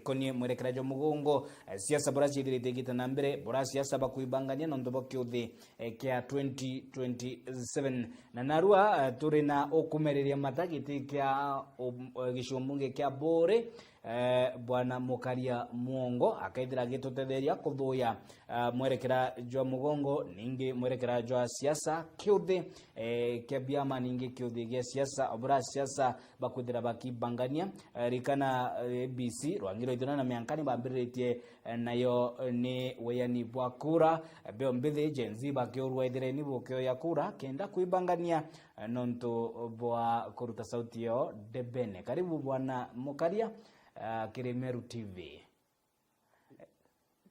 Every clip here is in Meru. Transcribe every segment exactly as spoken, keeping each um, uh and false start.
Konie mwerekera jwa mugongo, eh, siasa bura ciithirite igita na mbere, bura siasa bakwibangania nontu bwa kiuthi, eh, kia twenty twenty-seven. Na narua, eh, turi na ukumereria mata giti kia, um, eh, gicigo mbunge kia Buuri, eh, Bwana Mukaria Mwongo, akaithira agitutetheria kuthuya, eh, mwerekera jwa mugongo, ningi mwerekera jwa siasa, kiuthi, eh, kia biama, ningi kiuthi gia siasa, bura siasa bakwithira bakibangania. Eh, rikana, eh, A B C, rwangi rwa ithurano na mianka ni bambiriritie, eh, nayo, eh, ni weani bwa kura. Eh, mbeo mbithi, Gen Z bakiurua ithireni bukioya kura, kenda kwibangania, eh, nontu bwa kuruta sauti yao ndebene. Karibu Bwana Mukaria, eh, kiri Meru T V.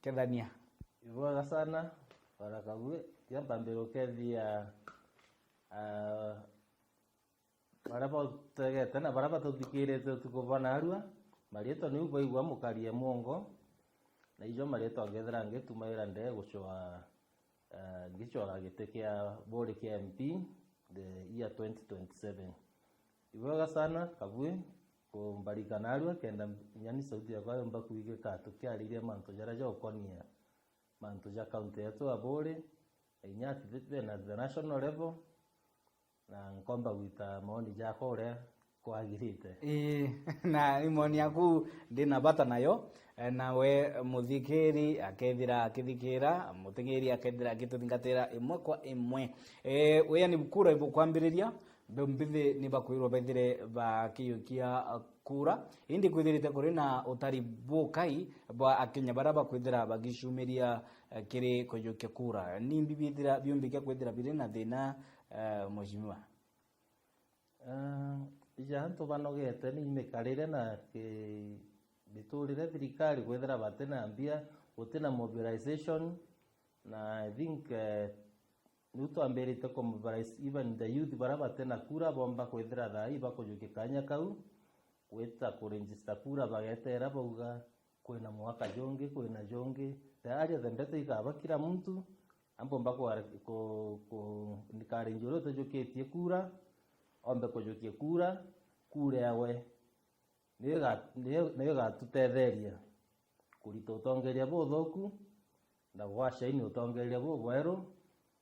Kethania. Ibwega sana, Bwana Kabue, tia mpambire ukethia, ah, baria batutegete na baria batuthikirite utuku bwa narua, mariitwa niu baigua Mukaria Mwongo, na ijo mariitwa ngethira ngitumaira ndee gucwaa, eh, ngicwara giti kia Buuri kia M P the year twenty twenty-seven. Ibwega sana, Kabue, kumbarika narua, kenda inya ni sauti yakwa yomba kwigika tukiariria mantu jaria jaukonia mantu ja kaunti yetu ya Buuri, na inya at the, the, at the national level, na nkomba gwita maoni jakwa uria kwagirite. Ii, na i maoni yaku ndina bata nayo, eh, nawe muthikiri akethira akithikira, muteng'eri akethira agituthingatira imwe kwa imwe. Eh, weani kura ibukwambiriria, mbeu mbithi ni bakwirwa bethire bakiyukia kura, indi kwithirite kuri na utari bukai bwa Akenya baria bakwithira bagicumiria, eh, kiri kujukia kura. Ni mbi bithira, biumbikia kwithira biri na thina, eh, mheshimiwa? Ah, ija antu banogete ni mikarire na ki-, miturire thirikari kwithira batina mbia, gutina mobilization, na I think, eh, niu twambirite ku mobilize even the youth baria batina kura bomba kwithira thaa ii bakujukia kanya kau, gwita ku register kura bagetera bauga, kwina mwaka jungi, kwina jungi. Tayari the mbete ikaba kila muntu, ambomba kwa, ku, ku, nikari njuri utajukitie kura, ombe kujukia kura, kura yawe niyo iga-, niyo, niyo igatutetheria kurita utongeria buthuku na gwacaini utongeria bubweru,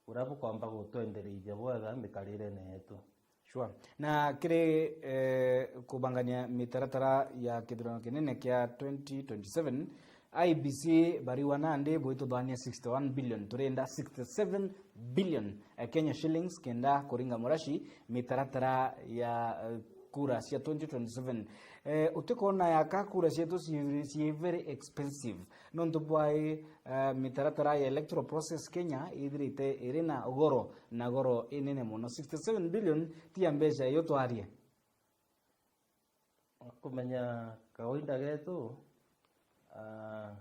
buria bukomba gutwendereithia bwega mikarirene yetu. Sure. Na kiri, eh, kubangania mitaratara ya kithurano kinene kia twenty twenty-seven, I E B C bariwa nandi bwituthania sixty-one billion, turenda sixty-seven billion, eh, Kenya shillings kenda kuringa muraci mitaratara ya, eh, kura cia twenty twenty-seven. Eh, utikona yaka kura cietu ci, ci very expensive nontu bwa, eh, mitaratara ya electoral process Kenya ithirite iri na goro, na goro inene mono. Sixty-seven billion ti ya mbeca iyo twarie. Kumenya kawaida getu, ah,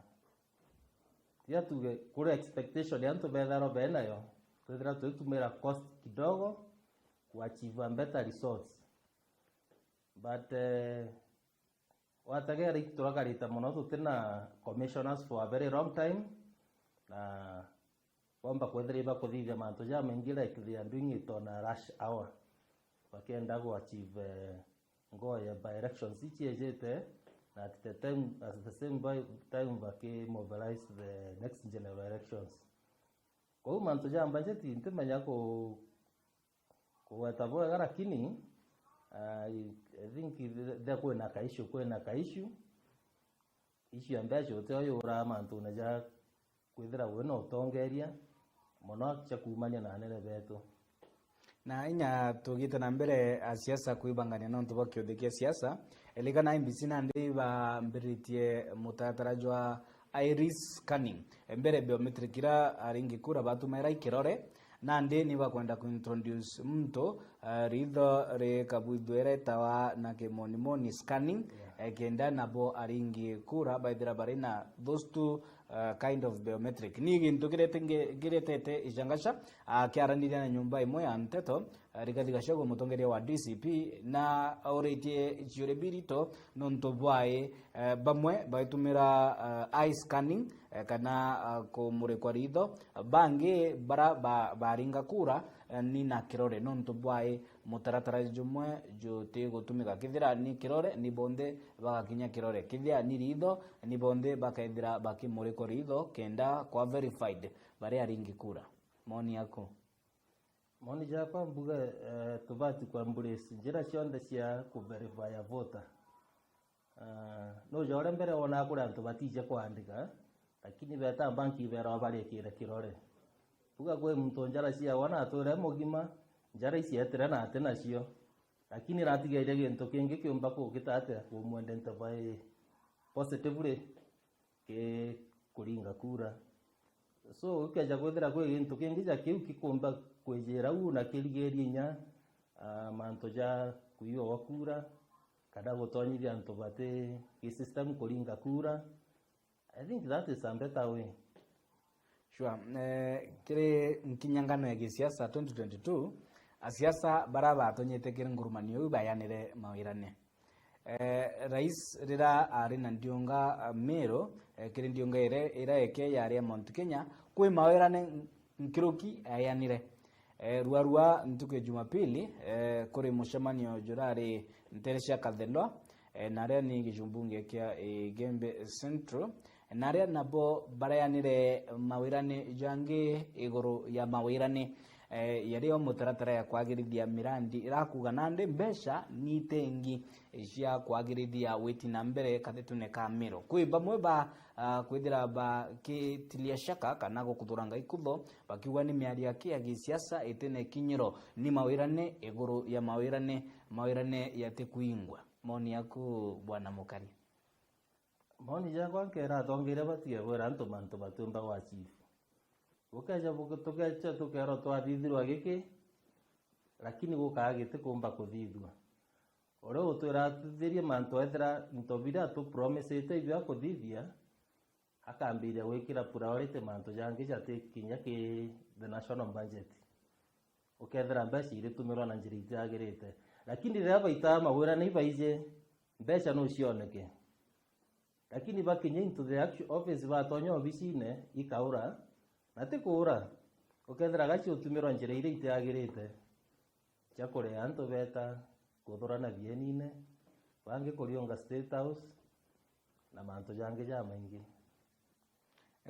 tia tuge kuri expectation ya antu bethirwa benayo, twithira tugitumira cost kidogo ku achieve better results. But, eh, wategera itu turakarite mono tutina commissioners for a very long time, na bomba kwethira ibakuthithia mantu jamaingi like they are doing it on a rush hour, bakienda ku achieve, eh, ngoo ya by elections ichiejete, na at the time, at the same by, time bakimobilize the next general elections. Kwou mantu ja budget ntimenya ku, kugweta bwega, lakini, ah, I, I think the, the kwina ka issue, kwina ka issue. Issue ya mbeca utio yuraa mantune ja kwithira wina utongeria mono cia kuumania na anene betu. Na inya tugite na mbere, a siasa kwibangania nontu bwa kiuthi kia siasa, elikana I E B C nandi bambiritie mutaratara jwa iris scanning. Mbere biometric ira aringi kura batumaira ikirore, nandi ni bakwenda kuintroduce muntu, eh, ritho rikabwithua ira itawa na kimonimoni scanning, yeah, eh, kenda nabo aringi kura baithira bari na those two, eh, kind of biometric. Ni gintu kirete nge-, kiretete icangaca, akiaraniria na nyumba imwe ya nteto, eh, Rigathi Gachagua, mutongeria wa D C P, na auritie ciuria birito nontu bwai, eh, bamwe baitumira, eh, eye scanning, eh, kana, eh, kumurikwa ritho, bangi bara ba-, baringa kura, eh, ni na kirore nontu bwai mutaratara jumwe juti gutumika. Kethira ni kirore, ni bonthe bagakinya kirore. Kethira ni ritho, ni bonthe bakethira bakimurikwa ritho kenda kwa verified baria aringi kura. Maoni yaku? Maoni jakwa mbuga, eh, tubati ku embrace njira cionthe cia ku verify a voter. Ah, nuja uria mbere wonaga kuri antu batije kwandika, lakini beta banki iberwa barikire kirore. Buga kwi muntu njara ciawa na ature mugima, njara icietire na ati nacio, lakini ratigaire gintu kingi kiumba kugita atia kumwendenta by positively ki kuringa kura. So, gikeja kwithira kwi gintu kingi ja kiu kikumba kwijira u na kirigiria inya, ah, mantu ja kuiwa gwa kura, kana gutonyithia antu bati gi system kuringa kura. I think that is a better way. Sure. Eh, kiri nkinyangano ya gisiasa twenty twenty-two, asiasa bara batonyete kiri ngurumanio iu bayanire mawirane. Eh, rais rira ari na ndiunga, ah, Meru, eh, kiri ndiunga ire, ira eke yari ya Mount Kenya, kwi mawirane nkiruki ayanire. Eh, ruarua ntuku ya Jumapili, eh, kuri mucemanio jurari ntere cia Kathelwa, eh, naria ni gicumbunge kia Igembe Central, naria nabo bareanire mawirane jangi iguru ya mawirane, eh, yario mutaratara ya kwagirithia mirandi irakuga nandi mbeca ni tengi cia kwagirithia witi na mbere kathetune ka Meru. Kwi bamwe ba, ah, kwithira bakitilia shaka kana gukuthuranga ikutho, bakiuga ni miario aki ya gisiasa itine kinyiro, ni mawirane iguru ya mawirane, mawirane yatikuingwa. Maoni yaku, Bwana Mukaria? Maoni jakwa nkera atongeria batige kwira antu mantu batiumba gwa chief. Gukeja buke-, tukeja tukerwa twathithirwa giki, lakini gukaa giti kumba kuthithua. Uria utwira athithirie mantu ethira into biria atupromisite ibio akuthithia, akambiria gwikira priority mantu jangi jati kinya ki the national budget. Ukethira mbeca iritumirwa na njira itiagirite. Lakini riria baitaga mawira ni baiji, mbeca no cioneke. Lakini bakinya into the actu-, office, batonya obicine, ikaura, na ti kuura, ukethira gaciutumirwa njira iria itiagirite, cia kurea antu beta kuthurana bienine, bangi kuriunga State House, na mantu jangi jamaingi.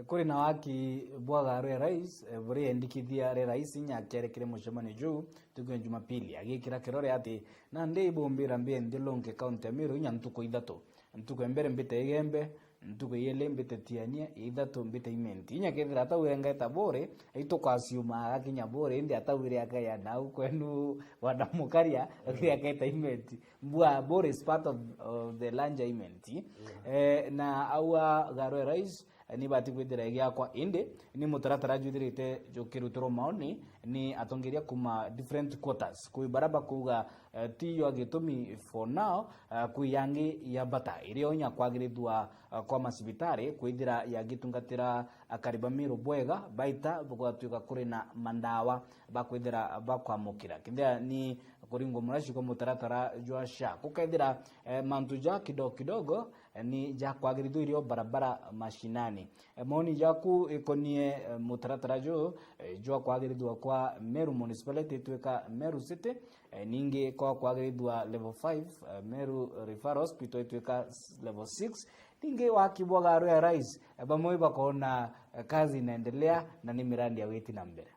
Kuri na waki bwa garu ya rais, eh, buri endikithia ria rais inya akiarekire mucemanio juu ntuku ya Jumapili, agikira kirore ati nandi ibumbira mbie nthi Lonke, kaunti ya Meru, inya ntuku ithatu. Ntuku ya mbere mbite Igembe, ntuku ya iiri mbite Tiania, ya ithatu mbite Imenti. Inya kethira atawire ngaita Bore, aitukasiuma agakinya Bore, indi atawire akaya nau kwenu Bwana Mukaria, mm, akaya akaita Imenti. Mbua Bore is part of, of the larger Imenti. Yeah. Eh, na aua garu ya rais, eh, ni bati kwithira igiakwa, indi ni mutaratara jwithirite jukirutirwo maoni ni atongeria kuma different quarters. Kwi bara bakuuga, eh, ti yo gitumi for now, eh, kwi yangi ya bata iria inya kwagirithua, eh, kwa macibitari kwithira yagitungatira akari ba Meru bwega, baita bugatwika kuri na mandawa bakwithira bakwamukira. Kethira ni kuringwa muraci kwa mutaratara jwa SHA, gukethira, eh, mantu ja kidogo kidogo, eh, ni ja kwagirithua irio barabara mashinani. Eh, maoni jaku ikonie, eh, mutaratara ju, eh, jwa kwagirithua kwa Meru Municipality itwika Meru City, eh, ningi kwa kwagirithua level five, eh, Meru Referral Hospital itwika s-, level six, ningi waki bwa garu ya rais, eh, bamwe bakona, eh, kazi inaendelea na ni mirandi ya witi na mbere.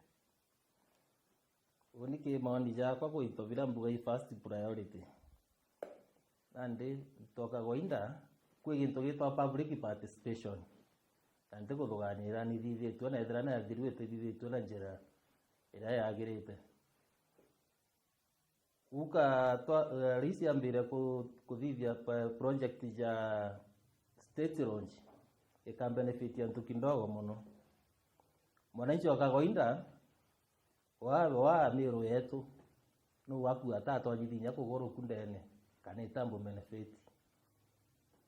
Uni ki maoni jakwa gwito bira mbuga i first priority. Nandi toka goinda, kwi gintu gitwa public participation. Na ntikuthuganira nithithitue, na ethira nathirue itithithitue na njira iria yagirite. Guka twa, eh, risi ambire ku-, kuthithia pa-, project ja state launch, ika benefit antu kidogo mono. Mwananchi wa kawaida, wa, wa Meru yetu, nu waku atatonyithia inya kuguru ku ndene, kana itambu benefit.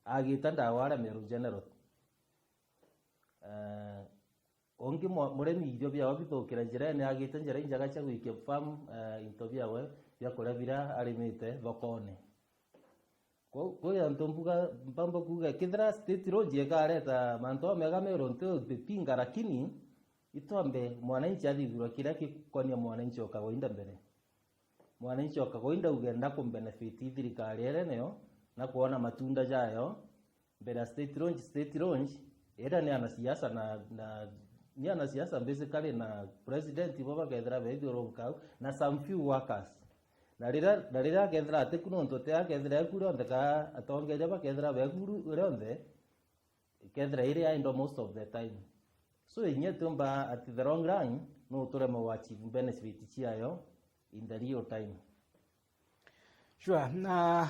Agita ndawa aria Meru General. Eh, ungi mwa-, murimi irio biawe bithukira njirene, agite njira injega cia gwikia farm, eh, into biawe, biakuria biria arimite thokone. Kwi, kwi antu mbuga, mpamba kuuga, kethira state launch ikareta mantu amega Meru, nti bipinga, lakini itwambe mwananchi athithirwa kiria gikonia mwananchi o kawaida mbere. mwananchi okagwa indauge ndakumbenefit thirikari iria nayo, na kwona matunda jayo, mbere ya state launch, state launch, ira ni anasiasa na, na, ni anasiasa basically na president bo bakethira beethiurunka au, na some few workers. Na riria, na riria akethira atiku nontu ti akethira eku rionthe, ka atongeria bakethira beku ru-, rionthe, ikethira iri idle most of the time. So, inya tiumba at the long run, no tureme wa achieve benefit ciayo in the real time. Sure, na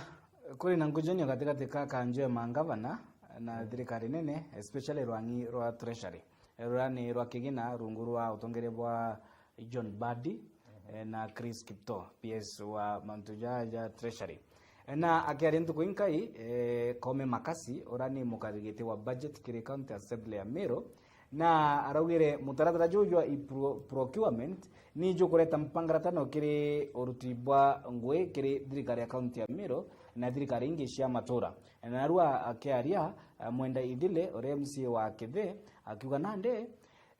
kuri na ngujanio gatigati ka kanjo ya mangavana na thirikari nene, especially rwang'i rwa treasury, ruria ni rwa kigina rungu rwa utongeria bwa John Mbadi, eh, na Chris Kiptoo, P S wa mantu ja, ja treasury. Eh, na akiaria ntuku inkai, eh, Koome Makasi, uria ni mukariri giti wa budget kiri County Assembly ya Meru, na araugire mutaratara juu jwa e-pro-, procurement ni jukureta mpangaratano kiri uruti bwa ngui kiri thirikari ya kaunti ya Meru na thirikari ingi cia matura. Narua akiaria, eh, Mwenda Ithile, uria M C A wa Kithe, akiuga nandi,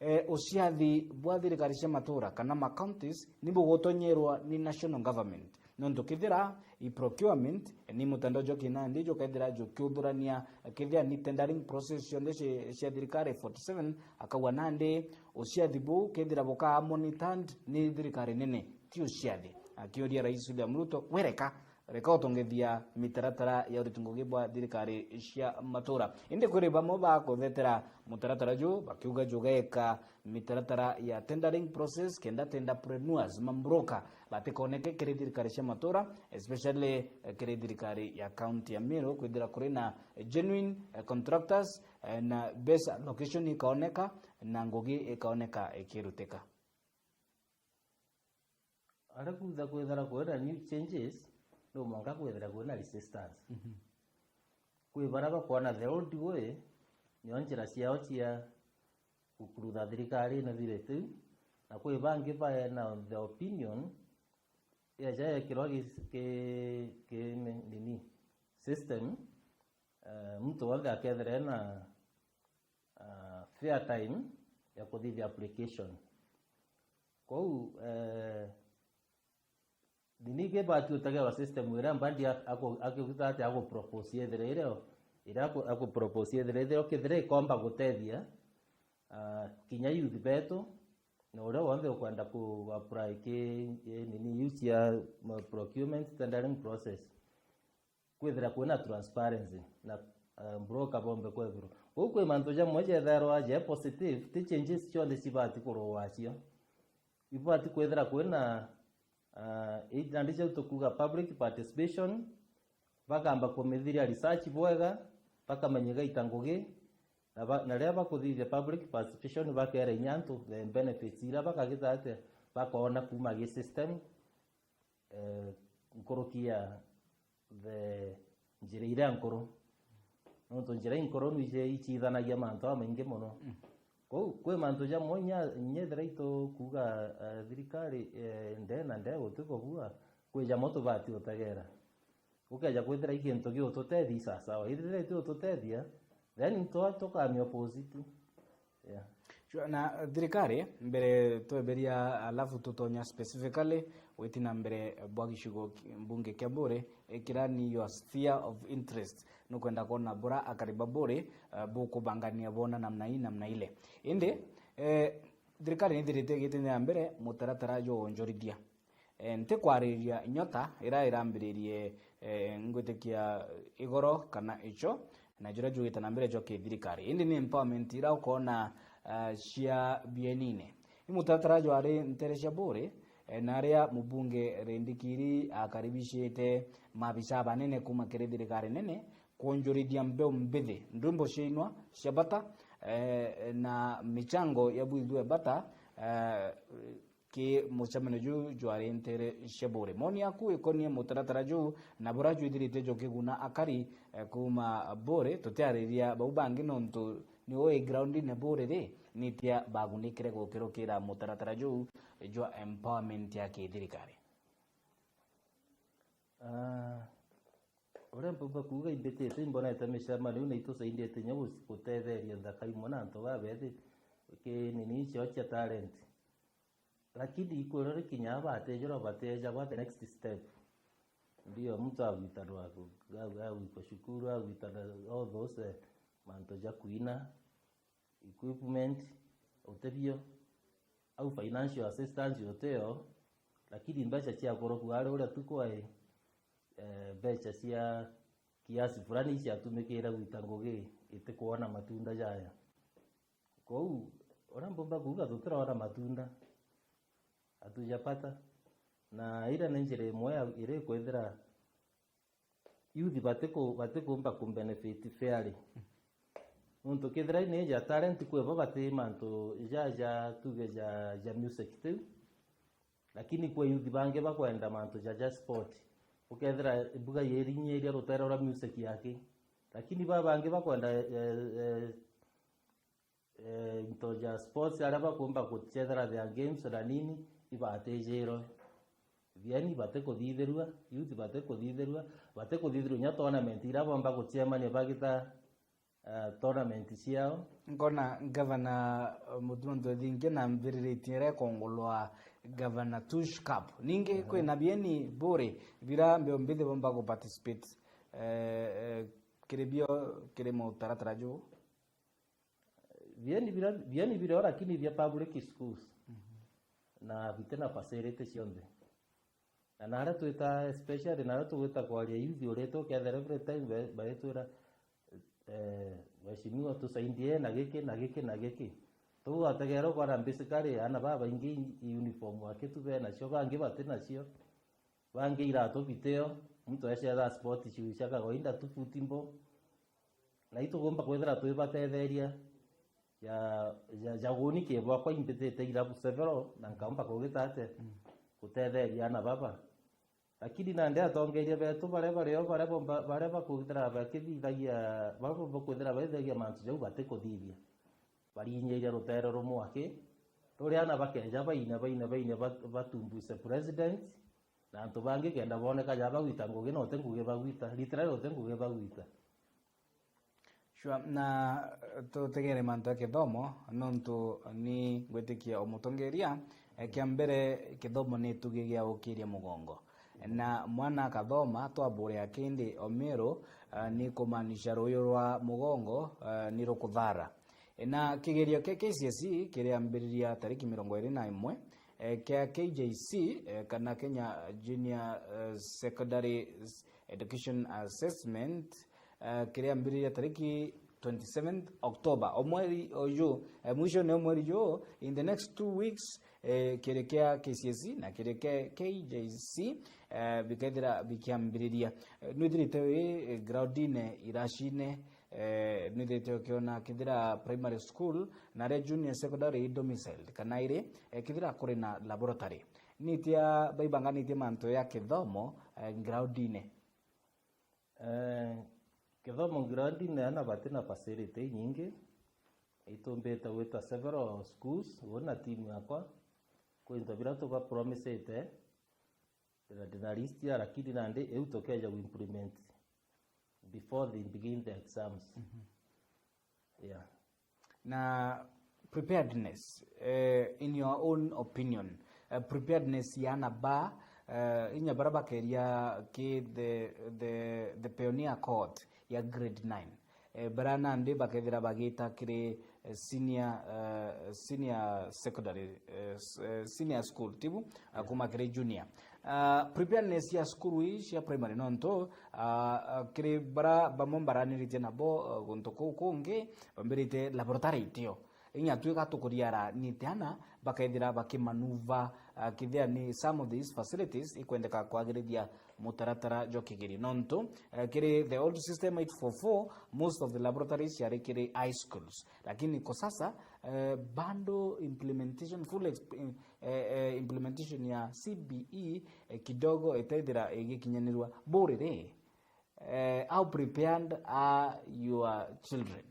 eh, uciathi bwa thirikari cia matura kana ma counties ni bugutonyerwa ni national government. Nontu kethira i procurement ni mutandao jwa kinandi jukethira jukiuthurania, kethira ni tendering process cionthe cia, cia thirikari forty seven, akauga nandi uciathi buu kethira bukaa monitored ni thirikari nene, ti uciathi. Akiuria Rais William Ruto, we reka, reka utongethia mitaratara ya uriti ngugi bwa thirikari cia matura. Indi kuri bamwe bakuthetera mutaratara juu, bakiuga jugeeka mitaratara ya tendering process, kenda tenderpreneurs, mambroker, batikoneke kiri thirikari cia matura, especially, eh, kiri thirikari ya county ya Meru, kwithira kuri na genuine, eh, contractors, eh, na best location ikaoneka, na ngugi ikaoneka ikirutika. Aria kuutha kwithira kwina new changes, no mwanka kwithira kwina resistance. Mhm. Kwi baria bakwona the old way nio njira ciao cia gukurutha thirikari ino thirite u, na kwi bangi baena the opinion, yaja yekirwa ki, ki, ki, nini, system, eh, muntu wonthe akethira ena, ah, fair time ya kuthithia application. Kwou, eh, nini kibati utegerwa system iria Mbadi ak-, aku-, akiguta ati agupropose ithire irio, iria aku-, akupropose ithire irio kethira ikomba gutethia, ah, kinya youth betu, na uria wonthe ukwenda ku apply ki, ki nini iu cia, ma, procurement tendering process. Kwithira kwina transparency na, eh, broker bombe kwethirwa. Kwou kwi mantu jamwe jethairwa je positive, ti changes cionthe cibati kuruwa cio. Ibati kwithira kwina, ah, ii nandi jau tukuuga public participation, bakamba kumithiria research bwega, bakamenya igaita ngugi, na ba-, na riria bakuthithia public participation, bakeera inya antu the benefits iria bakagita atia, bakoona kuuma gi system, eh, nkuruki ya the njira iria nkuru. Nontu njira inkuru nwije iciithanagia mantu jamaingi mono. Mm. Kwou, kwi mantu jamwe inya, inya ethira itukuuga, eh, thirikari, eh, ndee na ndee gutikubua, kwi jamwe tubati utegeera. Gukeja kwithira i gintu giututethia, i sawasawa. Ithira itiututethia, then twa-, tukamia opposite. Yeah. Sure, na thirikari, mbere tweberia, alafu tutonya specifically, gwiti na mbere bwa gicigo ki-, mbunge kia Buuri, eh, kiria ni your sphere of interest, nukwenda kwona bura akari ba Buuri, eh, bukubangania bona namna hii, namna ile. Indi, eh, thirikari nithirite igitenya mbere mutaratara jwa wonjorithia. Eh, ntikwariria nyota iria irambiririe, eh, ngwitikia igoro kana icho, na juria jugite na mbere jwa kithirikari. Indi ni empowerment iria ukoona, ah, cia bienine. Ni mutaratara jwari ntere cia Buuri, eh, na aria mubunge Rindikiri akaribicite maabisa banene kuuma kiri thirikari nene kwonjorithia mbeu mbithi, ndwimbo cia inwa cia bata, eh, na michango ya bwithwe bata, eh, ki mucemanio juu jwari ntere cia Buuri. Moni yaku ikonie mutaratara juu na buria jwithirite jukiguna akari, eh, kuuma Buuri, tutiariria bau bangi nontu ni ui groundine Buuri ri, nitia bagunikire gukirukira mutaratara juu jwa empowerment ya kithirikari? Ah, uria mpauga kuuga imbitite, imbonete micemanio na itusaidite inya gu-, gutetheria nthaka imwe na antu babethi ki nini ciao cia talent. Lakini ikwirwa rikinya batejirwa bateja ba the next step. Ndio mtu agwitanwa, agwikwa cukuru, agwitana all those, eh, mantu ja kwina, equipment, utebio, au financial assistance uteo, lakini mbeca cia kuroku ari uria tu kwai, eh, mbeca cia kiasi fulani iciatumikire gwita ngugi itikwona matunda jaya. Kwou, uria mbumba kuuga tutirona matunda, hatujapata. Na ira ni njira imwe ya, iri kwithira youth batiku-, batikumba ku benefit fairly. Nontu kethira ni ja talent kwi bo bati mantu ja, ja tuge ja, ja music tiu, lakini kwi youth bangi bakwenda mantu ja, ja sport. Ukethira mbuga yirinyiria rutere rwa music yake, lakini ba bangi bakwenda, eh, eh, eh, into ja sports aria bakumba guchethera their games na nini, ibatijirwe. Thiani batikuthithirua, youth batikuthithirua, batikuthithirua inya tournament iria bomba gucemania bagita, eh, tournament ciao. Nkona Gavana, eh, Mutuma Ntwethingia na mbiriritie iria ikongolwa Gavana Tush Cup. Ningi kwina bieni buri bira mbio mbithi bomba gu participate, eh, eh, kiri bio, kiri mutaratara juu? Bieni bira, bieni biri o lakini bia public schools. Na bitina facility cionthe. Na naria twita, especially naria tugwita kwaria youth urite ukethera every time ba-, baritwira, eh, "Mheshimiwa, tusaidie na giki, na giki, na giki." Tugategera ukona basically ana babaingi uniform aki tu benacio, bangi batinacio. Bangi iratu biteo, muntu ecetha sport shoes cia kawaida tu, football. Na itugomba kwithira twibatetheria ja, ja, ja guni kibwakwa imbitite irabu several, na nkaumba kugita atia? Mm. Gutetheria ana baba. Lakini nandi atongeria betu baria bario, baria bomba, baria bakwithira bakithithagia, baria bakwithira baithagia mantu jau batikuthithia. Barinyiria rutere rumwe aki, ruria ana bakeja baine, baine, baine, bat-, batumbuise president, na antu bangi kenda boneka ja bagwita ngugi, na uti ngugi bagwita, literally uti ngugi bagwita. Sure, na, eh, tutegere mantu ya kithomo, nontu ni ngwitikia o mutongeria, eh, kia mbere, kithomo ni itugi gia ukiria mugongo. Na mwana akathoma, twambure akindi o miru, eh, ni kumaanisha ruuyu rwa mugongo, eh, ni rukuthara. Na kigerio kia K C S E kiriambiriria tariki mirongo iri na imwe, eh, kia K J C, eh, kana Kenya Junior, eh, Secondary Education Assessment, eh, kiriambiriria tariki twenty-seventh October. O mweri uyu, eh, mwishone o mweri uyu, in the next two weeks, eh, kiri kia K C S E na kiri kia K J C, eh, bikethira bikiambiriria. Eh, nwithirite wi, eh, groundine, iracine, eh, nwithirite ukiona kethira primary school na aria junior secondary i domiciled kana iri, eh, kethira kuri na laboratory. Nitia baibanganitie mantu ya kithomo, eh, groundine? Eh, kithomo groundine ana batina facility inyingi. Itumbite gwita several schools, uu na timu yakwa, kwi into biria tubapromisite, na ndina list ya, lakini nandi iu tukeja gu implement before they begin the exams. Mhm. Yeah. Na preparedness, eh, in your own opinion, eh, preparedness ya ana ba, eh, inya baria bakeria ki the, the, the pioneer cohort ya grade nine, eh, baria nandi bakethira bagita kiri, eh, senior, eh, senior secondary, eh, s-, eh, senior school, tibu, eh, kuma kiri junior. Ah, preparedness ya cukuru ii cia primary, nontu, ah, ah, kiri bara bamwe mbaraniritie nabo, ah, guntu kuu kungi, bambirite laboratory itio. Inya twika tukuriara nite ana bakethira bakimanuva, ah, kithia ni some of these facilities ikwendeka kwagirithia mutaratara jwa kigerio. Nontu, eh, kiri the old system eight four four, most of the laboratories ciari kiri high schools. Lakini kwa sasa, eh, bado implementation, full exp-, eh, eh, implementation ya C B E, eh, kidogo itethira igikinyanirwa. Burire, eh, how prepared are your children?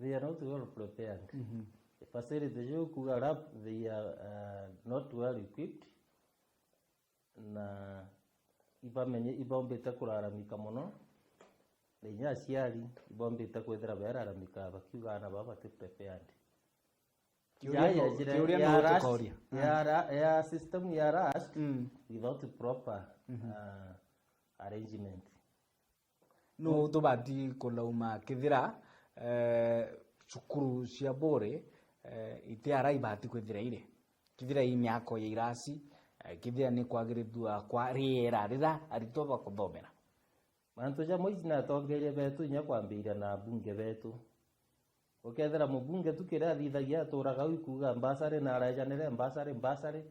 They are not well prepared. Mhm. Facility ju kuga lab, they are, uh, not well equipped. Na ibamenye, ibombite kuraramika mono, na inya aciari ibombite kwithira beraramika bakiuga ana baba bati prepared. Kiuria ya no, njira kiuria ya no rush, tukoria. Ya ra-, ya system ya rush Mm. without proper, Mhm. uh, arrangement. No tubati kulauma kithira, eh, cukuru cia bure, eh, itiara ibati kwithira iri. Kithira i miako ya irasi, eh, kithira ni kwagirithua kwa riera rira aritwa bakuthomera. Mantu jamwe iji ni atongeria betu inya kwambiria na abunge betu. Ukethira mubunge tu kiria athithagia aturaga u ikuuga mbasari na arejanire mbasari, mbasari,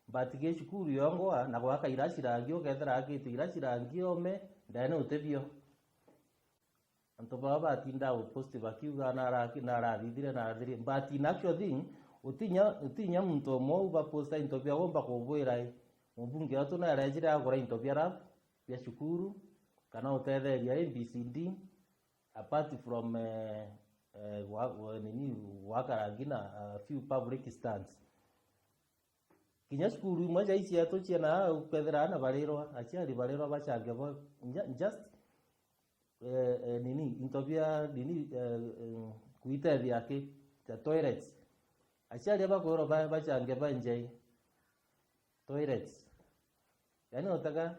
but gi cukuru yongwa na gwaka irasi rangi, ukethira akite irasi rangi ome, ndene utibio. Antu baba batinda uposti bakiuga naraki-, narathithire, narathire, but in actual thing, utinya, utinya muntu umwe u baposta into bia gomba kubwira i, mubunge wetu narejire agura into bia rap, bia cukuru, kana utetheria A B C D, apart from, eh, eh, gwa-, gwa-, nini, gwaka rangi na a few public stands. Kinya cukuru imwe ja icietu ciana au, ukethira ana barirwa, aciari barirwa bachange bo, nja-, just, eh, eh, nini, into bia, nini, eh, eh, kuitethia aki, ja toilets. Aciari abakwirwa ba-, bachange ba njei toilets. Yani, unataka,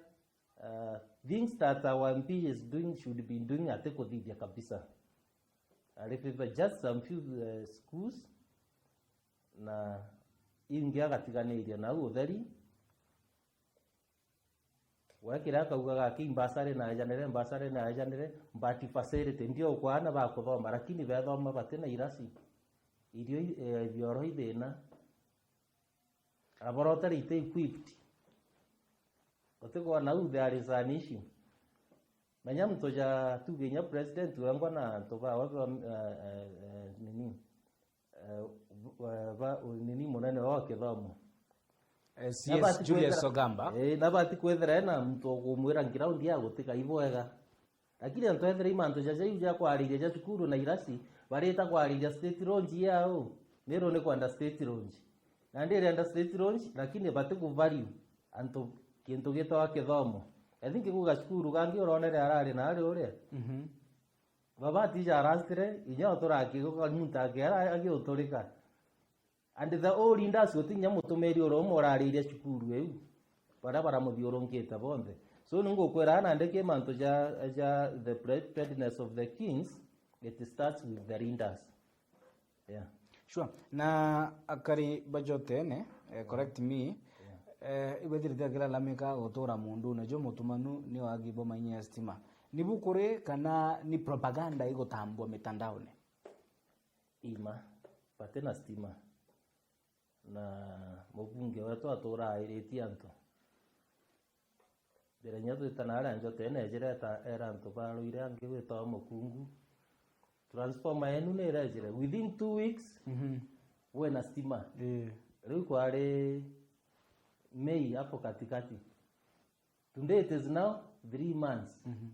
uh, things that our M P is doing should be doing, atikuthithia kabisa. Ari favor just some few, uh, schools, na ingi agatiganiria nau utheri. We kiria akaugaga aki mbasari na ejanire, mbasari na ejanire, but facility ndio ukwana bakuthoma, lakini bethoma batina irasi. Irio i-, eh, bioro ithina. Aboro utari ite equipped. Utikwona u there is an issue. Menya muntu ja tuge inya president wengwa na antu bawe ba, eh, eh, eh, nini, eh, ba, ba, nini munene wa kithomo. Eh, C S Julius Ogamba. Eh, nabati kwethira ena muntu ukumwira ground ya gutika ibwega. Lakini antu ethira i mantu jaja iu ja kwariria ja cukuru na irasi, barita kwariria state launch yao, niro ni kwenda state launch. Na ndirenda state launch, lakini bati ku value antu kintu gitawa kithomo. I think kuga cukuru gangi uronere arari na ari uria. Mhm. Baba tija arastire, inya uturaki guka muntu akiara agiuturika. And the whole industry, uti inya mutumiri uria umwe urariria cukuru iu, baria baramuthiurunkite bonthe. So, ningukwira nandi ki mantu ja, ja the preparedness of the kings, it starts with the leaders. Yeah. Sure. Na akari bajotene, eh, correct me, eh, ibethirite akilalamika gutura mundune jo mutumanu ni wagi bo mainye ya stima. Ni bukuri kana ni propaganda igutambua mitandaone? Ima, batina stima. Na mubunge wetu atura airitie antu. Mbere inya twitana aria njotene ejire eta-, era antu baruire angi gwitawa Mukungu. Transformer yenu ni irejire. Within two weeks, Mhm. wina stima. Ii. Riu kwari May hapo katikati. Today it is now three months. Mhm.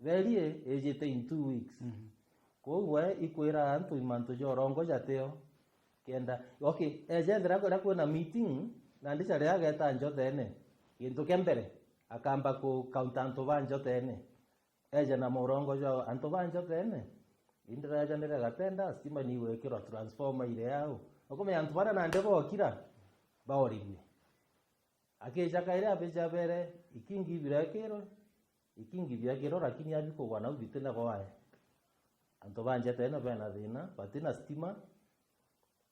Theri ijite in two weeks. Mhm. Kwou we ikwira antu mantu ja urongo jatio. Kenda, okay, eja ethira kuria kwina meeting, nandi caria ageta njotene. Gintu kia mbere, akamba ku counter antu ba njotene. Eja na murongo jwa antu ba njotene. Indirejanire gatenda, stima ni igwikirwa transformer ire au. Ukumenya antu baria nandi bokira, baorirue. Akija kairi abija bere, ikingi birekirwe, ikingi biekirwe, lakini abikugwa nau bitina gwae. Antu ba njeta ino bena thina, batina stima,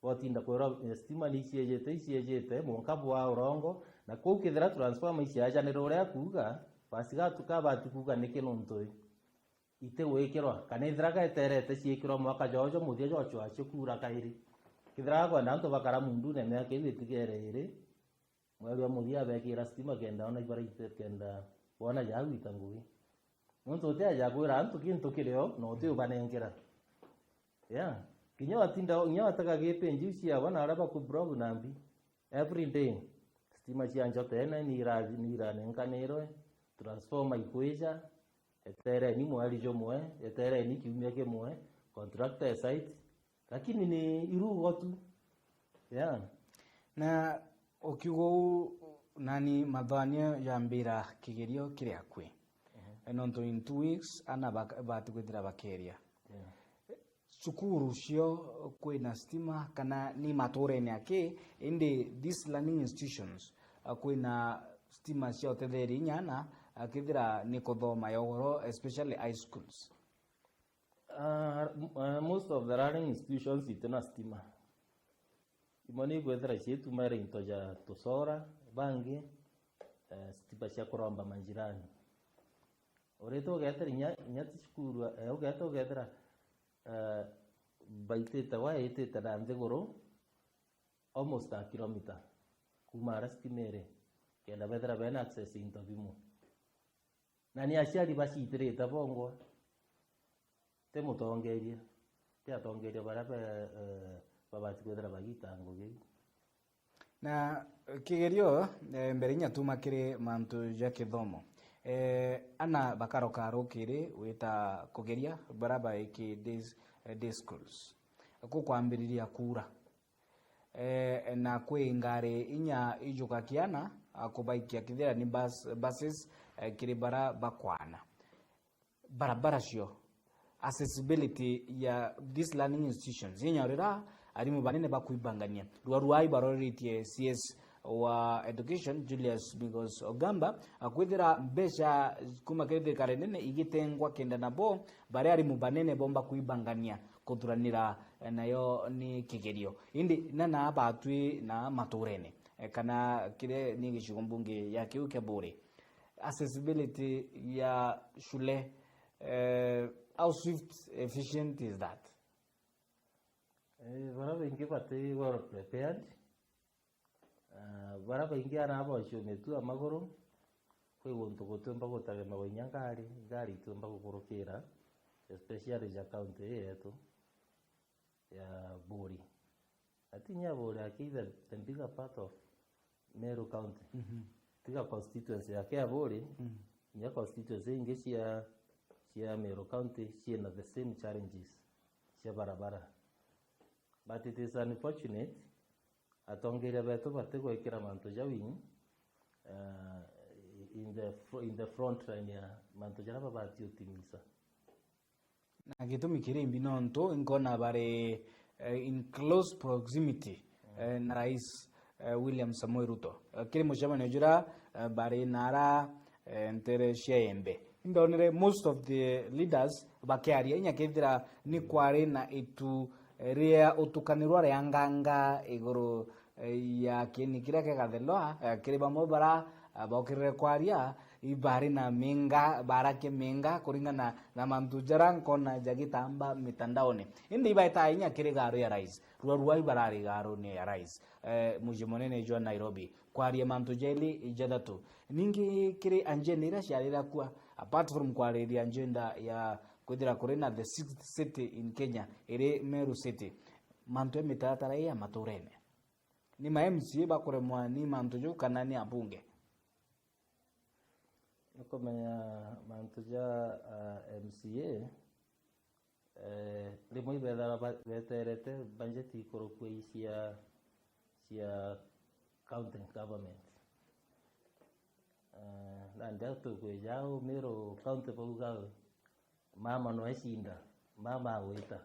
botinda kwirwa, eh, stima ni iciejete, iciejete, mwanka bwa urongo, na kuu kethira transformer iciajanire uria akuuga, basi gatu kabati kuuga niki nuntu itigwikirwa, kana ithira gaeterete ciikirwa mwaka jojo muthia jocwa cio kuura kairi. Kethira akwenda antu bakara mundune miaka iu itigere iri, mweri wa muthia abekira stima kenda ona ibaraite kenda bona jagwita ngugi. Nontu utiaja kwira antu kintu kirio na utiubanengera. Yeah. Kinya watinda, kinya watega gipenji iu ciabo na aria baku block nambi. Every day, stima cia njotene ni ira-, ni iranenkanirwe, transformer ikwija, etereni mweri jumwe, etereni kiumia kimwe, contractor e site, lakini ni irugo tu. Yeah. Na ukiuga uu, nani mathanio jambira kigerio kiri akui. Mhm. Nontu in two weeks, ana bak-, bati kwithira bakeria. Yeah. Cukuru cio kwina stima kana ni matuurene aki, indi these learning institutions, uh, kwina stima cia utetheria inya ana, uh, kethira ni kuthoma ya ugoro, especially high schools? Uh, m- uh, most of the learning institutions itina stima. Imwe ni kwethira ciitumira into ja tusora, bangi, eh, stima cia kuromba manjirani. Urite ugeethira inya, inya ti cukuru, eh, ugeeta ugeethira, eh, baitite waya itite na nthiguru almost a kilomita kuuma aria stima iri, kenda beethira beena access into bimu. Na ni aciari baciitirite bongwa, ti mutongeria, ti atongeria baria be, eh, babati kwithira bagiita ngugi iu. Na kigerio, eh, mbere inya tuma kiri mantu ja kithomo, eh, ana bakaroka rukiri wita kugeria bara baiki day, eh, day schools. Kukwambiriria kuura, eh, na kwi ngari inya ijuka kiana, ah, kubaikia kithira ni bus, buses, eh, kiri bara bakwana. Barabara cio, accessibility ya these learning institutions, inya rira arimu banene bakwibangania. Rua ruai baroreritie C S wa education, Julius Migos Ogamba, akwithira mbeca kuma kiri thirikari nene igitengwa kenda nabo baria arimu banene bomba kwibangania kuthuranira, eh, nayo ni kigerio. Indi na na batwi na maturene, eh, kana kire ni gicigo mbunge ya kiu kia Buri, accessibility ya shule, eh, how swift, efficient is that? Eh, bara baingi bati well prepared. Ah, bara baingi ara bocua mitu ya maguru, kwi guntu gutiumba gutegemewa inya ngari, ngari itiumba gukurukira, especially ja county ii yetu ya Buri. Ati inya Buri aki the, the bigger part of Meru County. Mhm. Tiga constituency yake ya Buri, Mm. inya constituency ingi cia, cia Meru County ciina the same challenges cia barabara. But it is unfortunate, atongeria betu batigwikira mantu jau in, uh, in the fr-, in the front line ya mantu jaria babati utimisa. Na gitumi kiri mbi nontu nkona bari, eh, in close proximity, eh, na Rais, eh, William Samoei Ruto. Eh, kiri mucemanio jura, eh, bari nara, eh, ntere cia Embe. Indonire most of the leaders bakiaria, inya kethira ni kwari na itu, eh, ria utukanirwa ria nganga iguru, eh, ya kieni kiria kigathelwa, eh, kiri bamwe bara, ah, bokirire kwaria, ibari na minga, barakia minga kuringana na mantu jara nkona jagitamba mitandaone. Indi ibaetaa inya kiri garu ya Rais. Rua ruai barari garuni ya Rais, eh, muji munene jwa Nairobi, kwaria mantu jaili jathatu. Ningi kiri anjene iria ciarira kua, apart from kwariria agenda ya kwithira kuri na the sixth city in Kenya, iri Meru City, mantu ya mitaratara ii ya maturene. Ni ma M C A bakuremwa ni mantu jau kana ni abunge? Nukumenya mantu ja, ah, M C A, eh, rimwe ibethagirwa ba-, beterete budget ikurukua ii cia, cia county government. Eh, nandi tukwija au Meru county bauga, "Mama no ecinda, mama agwita."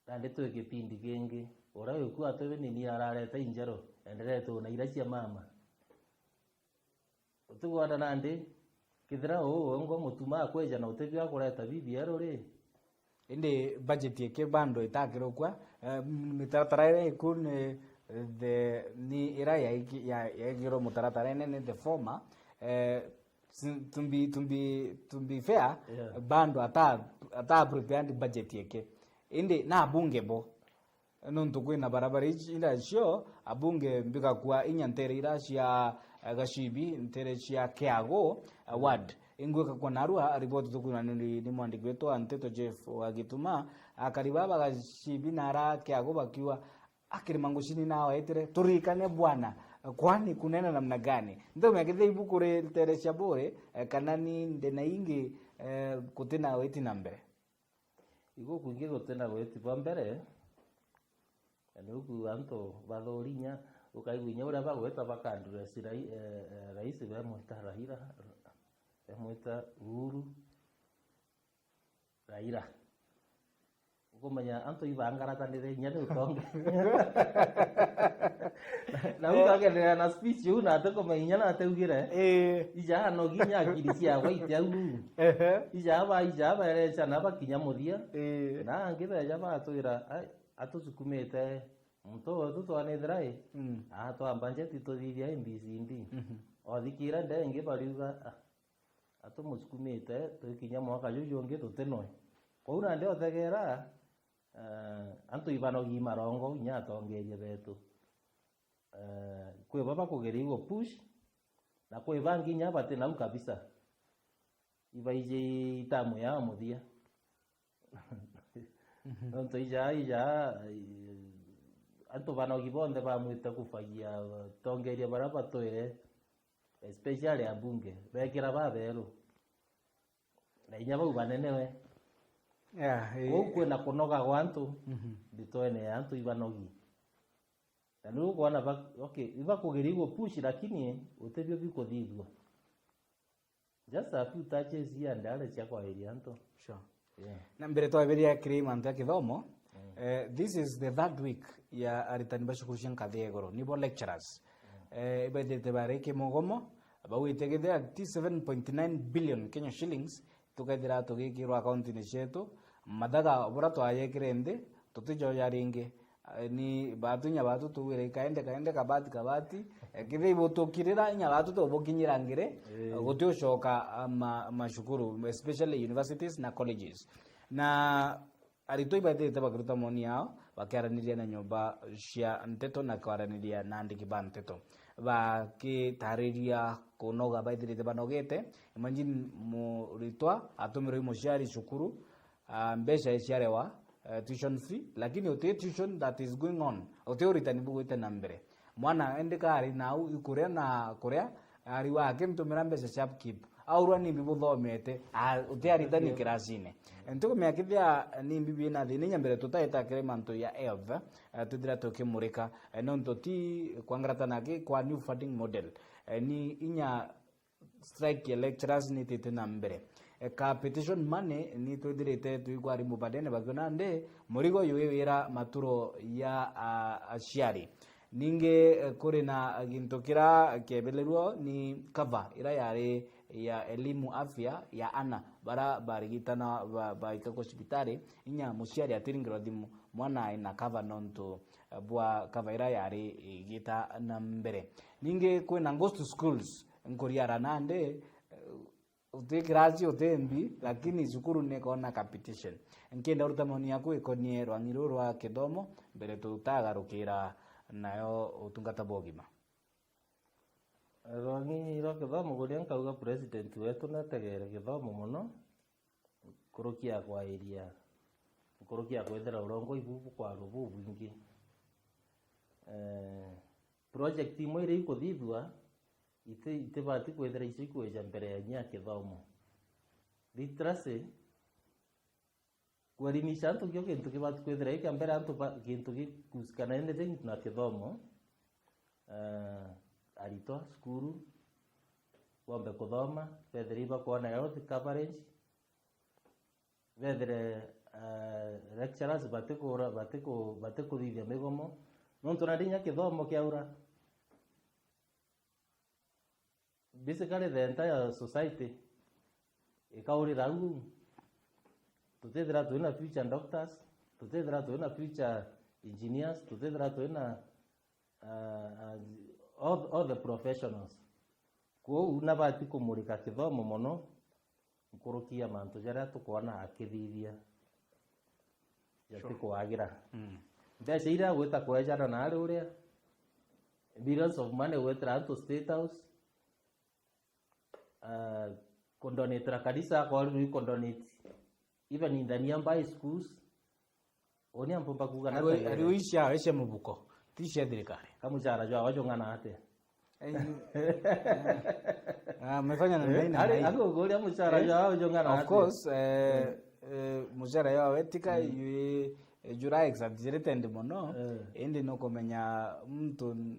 Nandi twi gipindi kingi, uria wiku atwi ni ni arareta injeru, enderetwe na iria cia mama. Utigwata nandi, kethira uu wengwa mutuma akweja na utibio akureta B B L ri? Indi budget iki bando itakirukwa, eh, mitaratara iria iku ni, eh, the, ni iria yaiki-, ya-, yaigirwe mutaratara-ini ni the former, eh, si-, to be, to be, to be fair, Yeah. bando ata, ata prepared budget iki. Indi na abunge bo, nontu kwina barabara ici ira cio abunge mbigakua inya ntere ira cia, eh, Gacibi, ntere cia Kiagu, eh, ward. Ingwika kwa narua riboti tukwina ni, ni mwandiki wetu wa nteto Jeff wa Gituma, akari baba Gacibi na ara Kiagu bakiuga, "Akiri mangucini nao etire, turikane bwana, kwani kunena namna gani?" Nthaume akithia ibuku ri ntere cia Buri, eh, kana ni ndena ingi, eh, kutina witi na mbere. Igo kwingi gutina gwiti bwa mbere, na niu kuu antu bathuri inya, ukaigua inya uria bagwita baka address rai-, eh, eh, rais bemwita Raila, bemwita Uhuru, Raila. Kumenya antu ibangaratanire inya ni utonge. Na, na utongerera na speech iu na atikumenya inya na ateugire. Ii. Ija anogi inya akiri ciakwa iti au. Ehe. Ija aba, ija aberecana bakinya muthia. Ii. Na angi beja batwira, "Ai, atusukumite muntu wetu twanithira i." Mm. Atwamba njeti tuthithia A B C D. Mhm. Othikira nde ingi bariuga, "Ah, atumusukumite twikinya mwaka juju ungi tutinwe." Kwou nandi otegera, eh, antu ibanogi marongo inya atongeria betu. Eh, kwi baba kugeria igo push, na kwi bangi inya bati nau kabisa. Ibaiji itamu yao muthia. Mhm. Nontu ija, ija, eh, antu banogi bonthe bamwite kufagia atongeria baria batwire, especially abunge, bekira baberu. Na inya bau banenewe. Yeah, eh. Kwou kwina kunoga gwa antu, mhm, nditwene ya antu ibanogi. Na niu ukwona ba-, okay, ibakugeria igo push, lakini utibio bikuthithua. Just a few touches here and there cia kwairia antu. Sure. Yeah. Na mbere twabiria kiri mantu ya kithomo, mm, eh, this is the third week ya aritani ba cukuru cia nkathi ya iguru, nibo lecturers. Mm. Eh, ibaithite bari kimugomo, bawite kithira ti seven point nine billion Kenya shillings, tukethira tugikirwa akaunti-ini cietu, mathaga buria twayekire nthi, tutijoja ringi. Eh, ni batu inya batu tugwire kaende, kaende, kabati, kabati. Eh, kethira ibutukirira, inya batu tubukinyira ngiri, eh, guti ucoka, ah, ma-, macukuru, especially universities na colleges. Na aritwa ibathirite bakiruta maoni yao, bakiaraniria na nyomba cia nteto na kwaraniria na andiki ba nteto. Bakitariria kunoga baithirite banogete. Imagine muritwa atumirwe i muciari cukuru, ah, mbeca iciarewa, eh, tuition fee, lakini uti tuition that is going on, uti uritani bugwite na mbere. Mwana endeka ari nau ikuria na kuria, ari wake mtumira mbeca cia upkeep. Aurwa nimbi buthomete, ah, uti aritani kirasine. Ntikumenya kethia nimbi bina thina inya mbere tutaita kiri mantu ya health, eh, twithira tukimurika, eh, nontu ti kwangaratana ki kwa new funding model. Eh, ni inya strike ya lecturers nitite na mbere. E, capitation money ni twithirite twigua arimu banene bakiona ndi murigo yui wira maturo ya, a, aciari. Ningi, e, kuri na gintu kira kiebelerwo ni cover ira yari ya elimu afya ya ana bara barigitana ba-, baika kwa cibitari, inya muciari atiringirwa thimu, mwana aina cover nontu, e, bwa cover ira yari igita na mbere. Ningi kwina ghost schools, nkuriara nandi, eh, uti kirasi, uti mbi, lakini cukuru nikona capitation. Nkienda uruta maoni yaku ikonie rwang'i ruru rwa kithomo, mbere tutagarukira nayo utungata bwa ugima. Rwang'i rwa kithomo, kuria nkauga president wetu nategere kithomo mono, nkuruki ya kwairia, nkuruki ya kwithira urongoi bu bukwarwa bubwingi. Eh, project imwe iria ikuthithua, iti-, itibati kwithira icio ikwija mbere ya inya kithomo. Literacy, kuelimisha antu kio gintu kibati kwithira i kia mbere antu ba-, gintu gikusikana anything na kithomo. Eh, aritwa cukuru, bombe kuthoma, bethire ibakwona health coverage, bethire, eh, lecturers batikura-, batiku-, batikuthithia migomo, nontu nandi inya kithomo kiaura. Basically, the entire society ikaurira au. Tutithira twina future doctors, tutithira twina future engineers, tutithira twina, uh, uh, all, all the professionals. Kwou nabati kumurika kithomo mono nkuruki ya mantu jaria tukwona akithithia. Sure. Jatikwagira. Mm. Mbeca iria agwita kwejana na ari uria, billions of money gwetera antu State House, uh, kudonatera kanisa, akorirwe ikudonate even in the nearby schools. Uni ampomba kuga na ari, tegere. Ari uicia, icia mubuko, ti cia thirikari. Kamucara jwa wajong'ana atia? Eh, ah, amefanya namna hii, namna hii. Ari, akuguria mucara jwa wajong'ana atia? Of course, eh, eh, mucara jwa wetika, mm, yu, eh, jura exaggerated mono, eh, indi nukumenya muntu n-,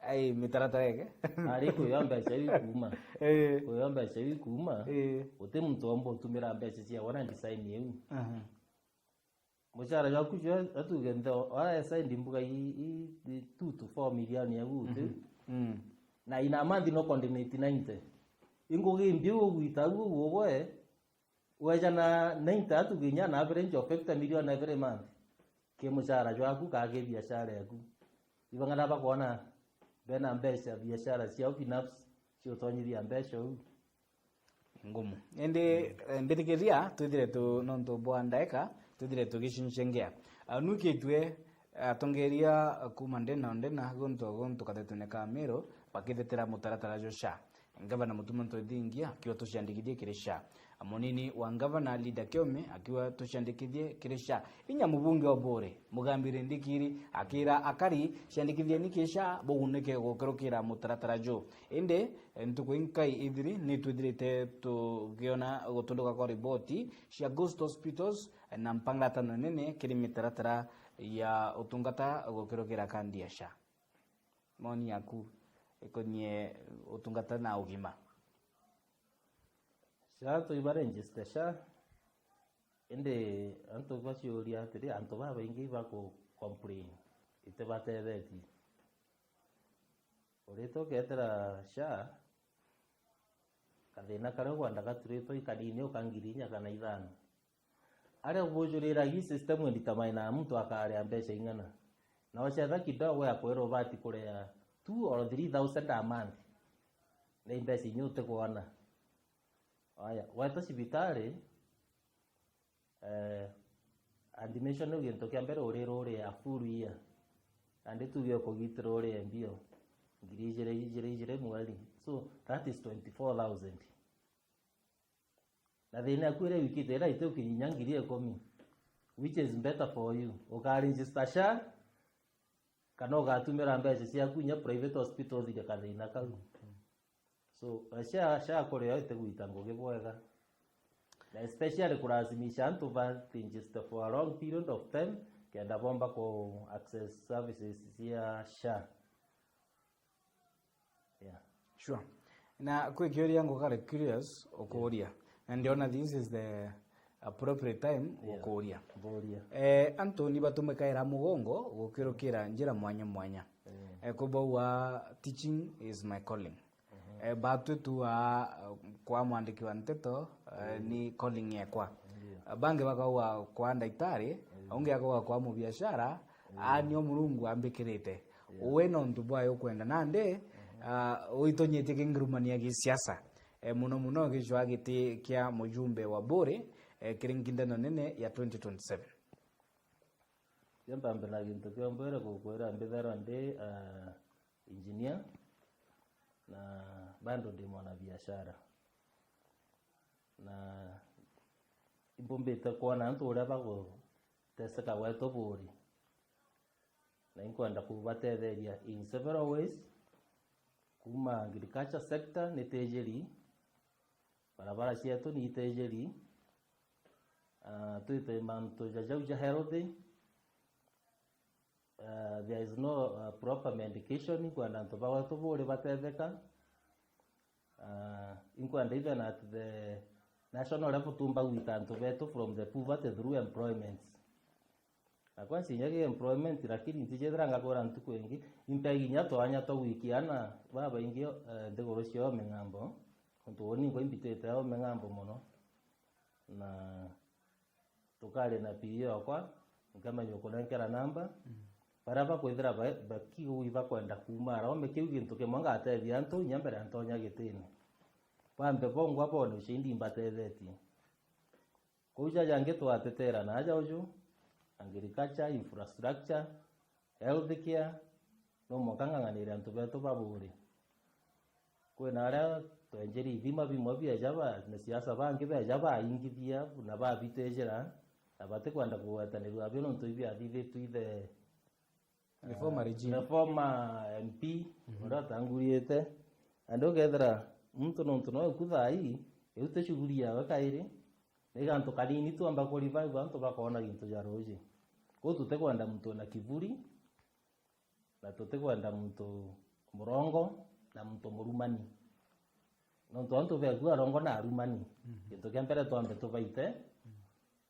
ai mitaratara ege. Ari kuyo mbeca iu ikuma. Eh. Kuyo mbeca iu ikuma. Eh. Uti muntu omba utumira mbeca cia wana design iu. Aha. Mucara jwaku jwa, atuge nthe, wa side mbuga i, i, i two to four million ya gutu. Mhm. Mm. Na in a month no coordinate ninety. Ingugi mbi ugwita u ugwe, weja na ninety atuge inya na average of fifty million every month. Ki mucara jwaku ka ki biashara yaku. Ibang'ana bakwona bena mbeca biashara ciao binafsi ciutonyithia mbeca u. Ngumu. Indi, eh, mbithikiria, twithire tu, nontu bwa ndaeka, twithire tugicincengia. Ah, nu kitwe, atongeria kuma ndena o ndena, guntu o guntu katetune ka Meru, bakithetera mutaratara jwa SHA. Ngavana Mutuma Ntwethingia, akiuga tuciandikithie kiri SHA. Munini wa ngavana Linda Kiome, akiuga tuciandikithie kiri SHA. Inya mubunge wa Buuri, Mugambire Ndikiri, akira akari, ciandikithieni ki SHA, bugunike gukurukira mutaratara ju. Indi, eh, ntuku inkai ithiri, ni twithirite tugiona gutunduka kwa riboti cia ghost hospitals, eh, na mpangatano nene kiri mitaratara ya utungata gukurukira kandi ya SHA. Maoni yaku ikonie utungata na ugima? SHA twi ba register SHA, indi antu baciuria atiri, antu babaingi baku complain itibatethetie. Urite ukethira SHA, kathina karia ugwenda gaturitwe ikanini uka ngiri inya kana ithano. Aria bujuriragia system idetermine muntu akaria mbeca ing'ana. Na wacetha kidogo ya kwirwa ubati kuria two or three thousand a month. Ni mbeca inya utikwona. Aya, weta cibitari, eh, admission ni gintu kia mbere urira uria full year. Nandi tuge ukugitira uria mbio. Ngiri ijiri, ijiri, ijiri mweri. So, that is twenty-four thousand. Na thina yaku iria wikite ira iti ukinyia ngiri ikumi, which is better for you. Uka register SHA, kana ugatumira mbeca ciaku inya private hospital uthire kathina kau. So, eh, SHA, SHA kuria itigwita ngugi bwega. Na especially kurazimisha antu ba register for a long period of time, kenda bomba ku access services cia SHA. Yeah. Sure. Na kwi kiuria ngukare curious ukuria. Na ndiona this is the appropriate time, yeah, gukuria. Mburia. Eh, antu ni batumikaira mugongo gukirukira njira mwanya mwanya. Mm. Eh, kubauga teaching is my calling. Mhm. Eh, batwi tu a, kwa mwandiki wa nteto, eh, mm, ni calling yekwa. Ndio. Eh, bangi bakauga kwa ndagitari, mm, ungi akauga kwa mubiashara, mm, a nio Murungu ambikirite. Yeah. Uwe nontu bwayo ukwenda nandi, mhm, ah, uitonyetie kingurumania gisiasa, eh, muno muno gicwa giti kia mujumbe wa Buuri, eh, kiri nkindano nene ya twenty twenty-seven. Cia mbambe na gintu kia mbere gukwira mbithagirwa ndi, ah, engineer, na bado ndi mwanabiashara. Na imbumbite kwona antu uria baguteseka gwetu Buuri. Na inkwenda kubatetheria in several ways. Kuma agriculture sector ni tijiri, barabara cietu ni itijiri, ah, twite mantu ja jau ja healthy. Ah, there is no, ah, proper medication, inkwenda antu ba gwetu Buuri batetheka. Ah, inkwenda even at the national level tumba gwita antu betu from the poverty through employment. Na kwanza inya gi employment, lakini ntijethira ngakwira ntuku ingi, impegi inya twanya twa gwikia ana babaingi, eh, nthiguru cia o ming'ambo, untu uni ngwa imbitite o ming'ambo mono. Na tukaria na P E okwa, nkamenya ukunenkera namba. Mm. Baria bakwithira ba-, bakigui bakwenda kuuma arome, kiu gintu kimwe ngatethia antu inya mbere ya ntonya gitine. Bambe bongwa bone ushindi imbatethetie. Kwou ja jangi twatetera na aja uju, agriculture, infrastructure, health care, no mwanka ng'ang'anire antu betu ba Buuri. Kwina aria twenjeri ithima bimwe bieja ba, na siasa bangi beja baingithia na babitejera, na batikwenda kugwetanirua nabio nontu ibiathithitue ithe, the former, eh, regime, the former M P, mhm, uria utanguriite. Nandi ukethira muntu nontu no eku thaa ii, iu ti shughuli yawe kairi, ni gantu kanini twamba ku revive antu bakona gintu ja ruuji. Kwou tutikwenda muntu wina kiburi, na tutikwenda muntu murongo na muntu murumani. Nontu antu beku arongo na arumani. Mhm. Gintu kia mbere twambe tubaite, mhm,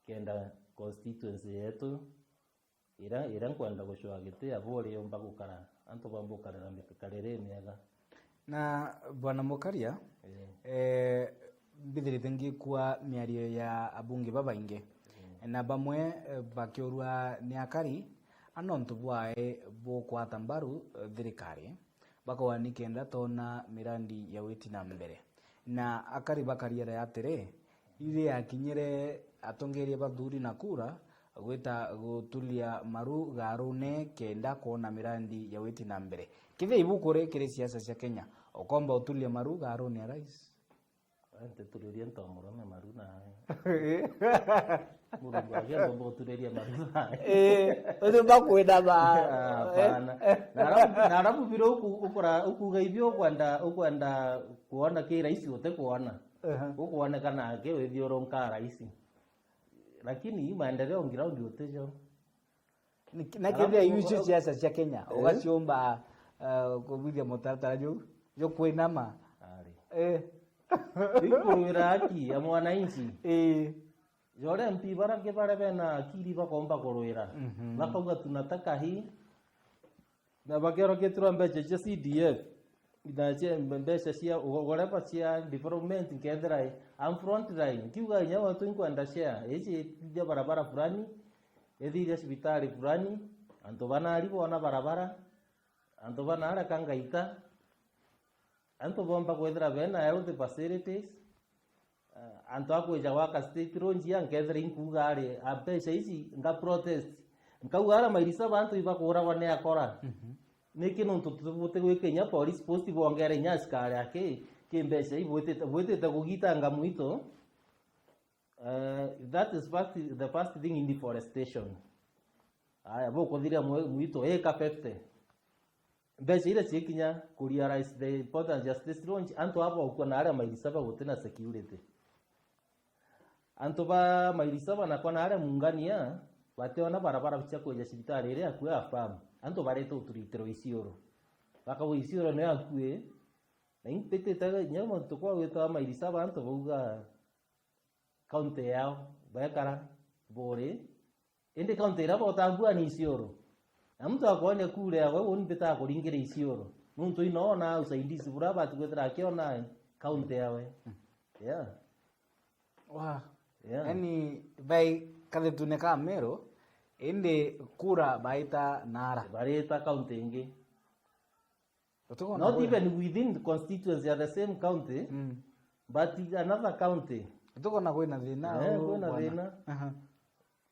kenda constituency yetu, iria, iria nkwenda gucwaa giti, abo uriumba gukara, antu bambukarira mikarire imiega. Na Bwana Mukaria, eh, mbithirite ngikua miario ya abunge babaingi, na bamwe, eh, bakiurua ni akari, a nontu bwae bukwata mbaru, eh, thirikari, bakauga ni kenda toona mirandi ya witi na mbere. Na akari bakariera atiri, iri yakinyire atongeria bathuri na kura gwita gutulia maru gaarune kenda kwona mirandi ya witi na mbere. Kethira ibuku ri kiri siasa cia Kenya, ukomba utulia maru gaarune ya rais? Ntituririe ntomurume maru nae. Murungu agia ngomba uturiria maru nae. Eh, uthi bakwina ba. Ah, hapana. Na alafu, na alafu vile uku-, ukura-, ukuga ivyo ukwenda, ukwenda kuona ki rais utikwona. Aha. Ukwonekana aki withiurunka rais. Lakini maendeleo ground utijo. Ni-, na kethira iu icio siasa cia Kenya, eh, ugaciumba, eh, kubwithia mutaratara juu, juu kwinama. Ari. Eh. Ikurwira haki ya mwananchi. Eh. Jore M P bara ngi baria bena akili bakomba kurwira. Mhm. Bakauga, "Tunataka hii." Na bakerwa, "Ketirwa mbeca cia C D F, na cia mbeca cia whatever cia development, nkethira i, am front line, nkiuga inya watu nkwenda share, ici ithia barabara fulani, ithiria cibitari fulani, antu banari bona barabara, antu banara kangaita, antu bomba kwethira bena health facilities." Eh, antu a kwija gwaka state road ya, nkethira inkuuga ari, a mbeca ici, nga protest. Nkauga ara mairisa ba antu ibakuragwa ni akora. Mhm. Niki nontu tubuti gwika inya police post bongere inya askari aki, ki mbeca ibwitite, bwitite kugitanga mwito? Eh, that is first, the first thing in deforestation. Aya, bukuthiria mwi-, mwito ika fifty. Mbeca iria ciikinya ku realize the importance ya state launch, antu aba ukua na aria maili saba gutina security. Antu ba maili saba nakwa na aria Mungania bationa barabara cia kwija cibitari iria akua ya farm. Antu bareta uturitiro Isiolo. Bakauga Isiolo niyo akui. Na impitite inya muntu kwa gwitawa maili saba antu bauga county yao, bekara buri, indi county iria botambua ni Isiolo. Na muntu akwonia kura yawe, uni mbitaga kuringira Isiolo. Nuntu inoona usaidizi buria abati kwithira akiona county yawe. Yeah. Wa. Yeah. Yani, bai kathetune ka Meru, indi kura baita nara. Barita county ingi. Utukona. Not even within the constituency ya the same county, mm, but another county. Utukona kwina thina. Eh, kwina thina. Aha.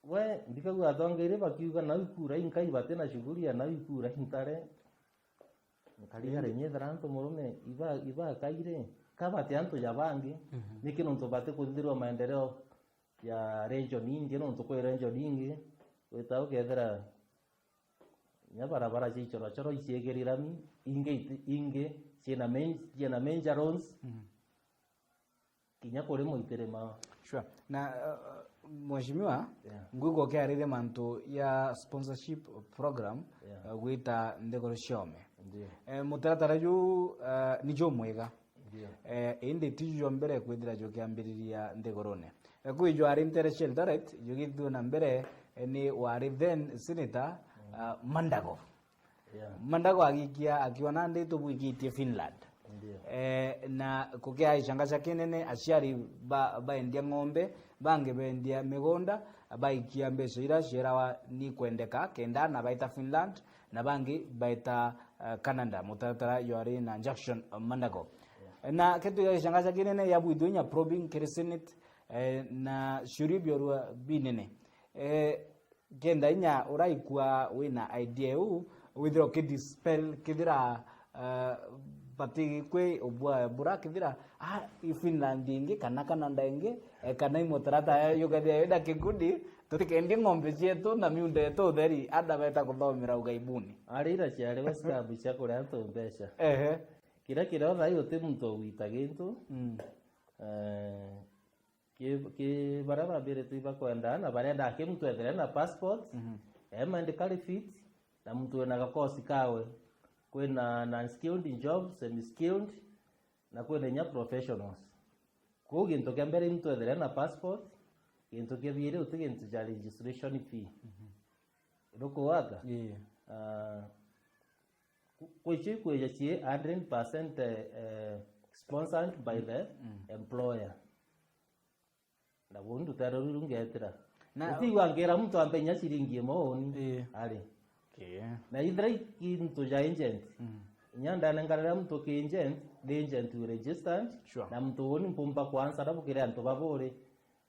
We, ndikagua atongeria bakiuga nau ikura inkai batina shughuli ya nau ikura intare. Nkarigara, mm, inyethera antu murume iba, ibakaire. Ka bati antu ja bangi. Mhm. Niki nontu bati kuthithirwa maendeleo ya region ingi, nontu kwi region ingi, wita ukethira inya barabara cia ichorochoro iciegeri rami, ingi iti-, ingi ciina men-, ciina major roads, mm, kinya kuri muitiri mao. Sure. Na, uh, mheshimiwa, yeah, ngwigua ukiariria mantu ya sponsorship program, yeah, uh, gwita nthiguru ciome. Ndio. Eh, mutaratara ju, uh, ni jumwega. Ndio. Eh, indi tiju jwa mbere kwithira jukiambiriria nthigurune. Eh, kwi jwari ntere cia Eldoret, jugithithua na mbere, eh, ni wari then senator, mm, ah, Mandago. Yeah. Mandago agikia akiona ndi tubwikitie Finland. Ndio. Eh, na kukia gicanga cia kinene, aciari ba-, baendia ng'ombe, bangi bendia migunda, baikia mbeca ira cierawa ni kwendeka kenda na baita Finland, na bangi baita, eh, Canada, mutaratara jwari na Jackson Mandago. Na kitu gia gicanga cia kinene yabwithwe inya probing kiri Senate, eh, na ciuria biorua binene. Eh, kenda inya uraikua wina idea iu, withira ukidispel kithira, eh, bati kwi ubwa bura kithira, ah, i Finland ingi kana Canada ingi, eh, kana i mutaratara yukethia yenda kikundi, tutikendie ng'ombe cietu na miunda yetu utheri, ada beta kuthomera ugaibuni. Ari ira ciari we scam cia kuria antu mbeca. Ehe. Kiria kiria uthai uti muntu ugwita gintu. Mm. Eh, ki, ki baria babirite ibakwenda, na barenda aki muntu ethire na passport, mhm, e medically fit, na muntu wina gakosi kawe. Kwina non-skilled job, semi-skilled, na kwina inya professionals. Kwou gintu kia mbere muntu ethire na passport, Gintu kia biiri uti gintu ja registration fee. Mhm. Rukuwaga? Ii. Ah, ku-, kwicio ikwija cii hundred percent, eh, sponsored by the Mm. employer. Na buu ndutere ruru ngetira. Na utigwa ngera muntu ampe inya ciringi imwe uuni. Ii. Ari. Okay. Na ithira i kintu ja agent. Mm. Inya ndanenkarira muntu ki agent, the agent will registered. Sure. Na muntu uuni mpumba kwansa rabu kiri antu baburi.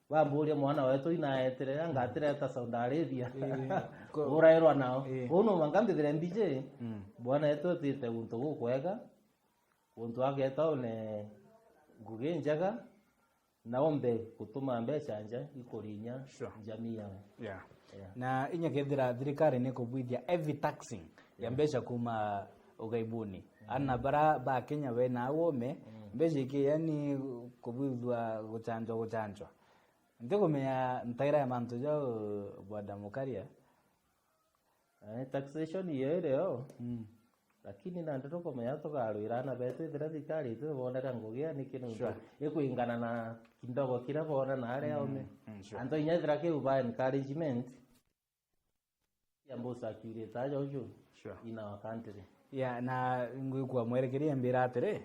Bamburia mwana wetu inaetire, angatireta Saudi Arabia. Ii. Ko- Urairwa nao. Ii. Uu no mwanka mbithire mbiji, Mm. bwana wetu etite guntu gukwega, guntu ageta one ngugi njega, na ombe gutuma mbeca nja ikurinya Sure. jamii yao. Yeah. Yeah. Na inya kethira thirikari ni kubwithia heavy taxing ya Yeah. mbeca kuma ugaibuni. Mm. Ana bara ba Kenya we na wome, Mm. mbeca iki yani kubwithua guchanjwa guchanjwa. Ntikumenya ntaira ya mantu jau, Bwana Mukaria. Eh, taxation iyo irio. Mm. Lakini nandi tukumenya tukarwira ana betu ithira thirikari itibonera ngugi ya niki nuntu Sure. ikwingana na kindogo kiria bona na aria Mm, ome. Mm, sure. Antu inya ithira kiu ba encouragement. Ya mbusa kiurite aja uju Sure. in our country. Ya, na ngwikua mwerekeria mbira atiri, Eh.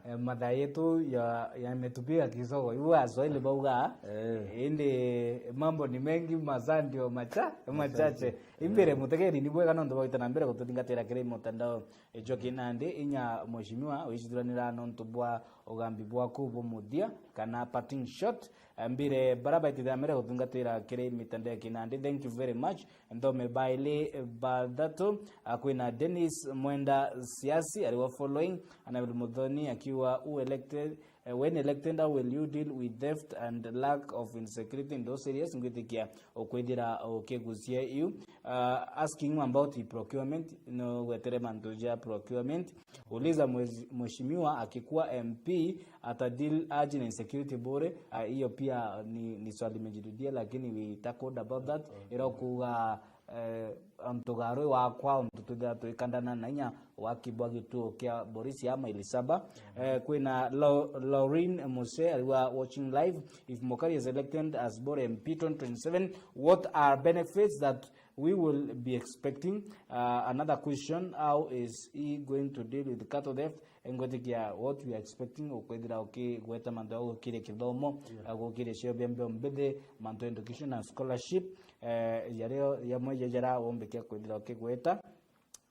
eh, mathaa yetu ya, yametupiga kisogo. Iu Waswahili bauga, Eh. indi mambo ni mengi, masaa ndio macha-, machache. Machache. Imbere Eh. mutegeri ni bwega nontu bwagwita na mbere gututhingatira kiri mutandao. Ijo kinandi inya mheshimiwa wicithuranira nontu bwa ugambi bwaku bumuthia kana parting shot. Mbire bara baitithira mbere gutungatira kiri mitandao ya kinandi. Thank you very much. Nthome baili bathatu. Ah, kwina Dennis Mwenda Siasi, ariwa following, Annabel Muthoni akiwa, "Who elected, eh, when elected, how will you deal with theft and lack of insecurity in those areas?" Ngwitikia ukwithira ukigucia iu. Ah, asking about the procurement, no gwetere mantu ja procurement. Uliza mhezi-, mheshimiwa akikuwa M P, ata deal aje na insecurity bure? Ah, hiyo pia ni, ni swali imejirudia, lakini we tackled about that. Okay. Ira kuuga, eh, antu garwe wakwa, untu twithira twikandana na inya waki bwa gituo kia borisi ya Maili Saba. Eh, kwina Lau-, Lauren Muse, ariwa watching live. If Mukari is elected as Bore M P twenty twenty-seven, what are benefits that we will be expecting? Uh, another question, how is he going to deal with cattle theft? Ngwitikia what we are expecting, ukwithira ukigweta mantu ya gukiria kithomo, Yeah. uh, gukiria cio bia mbio mbithi, mantu ya education and scholarship, eh, yario yamwe ya jara wombikia kwithira ukigweta.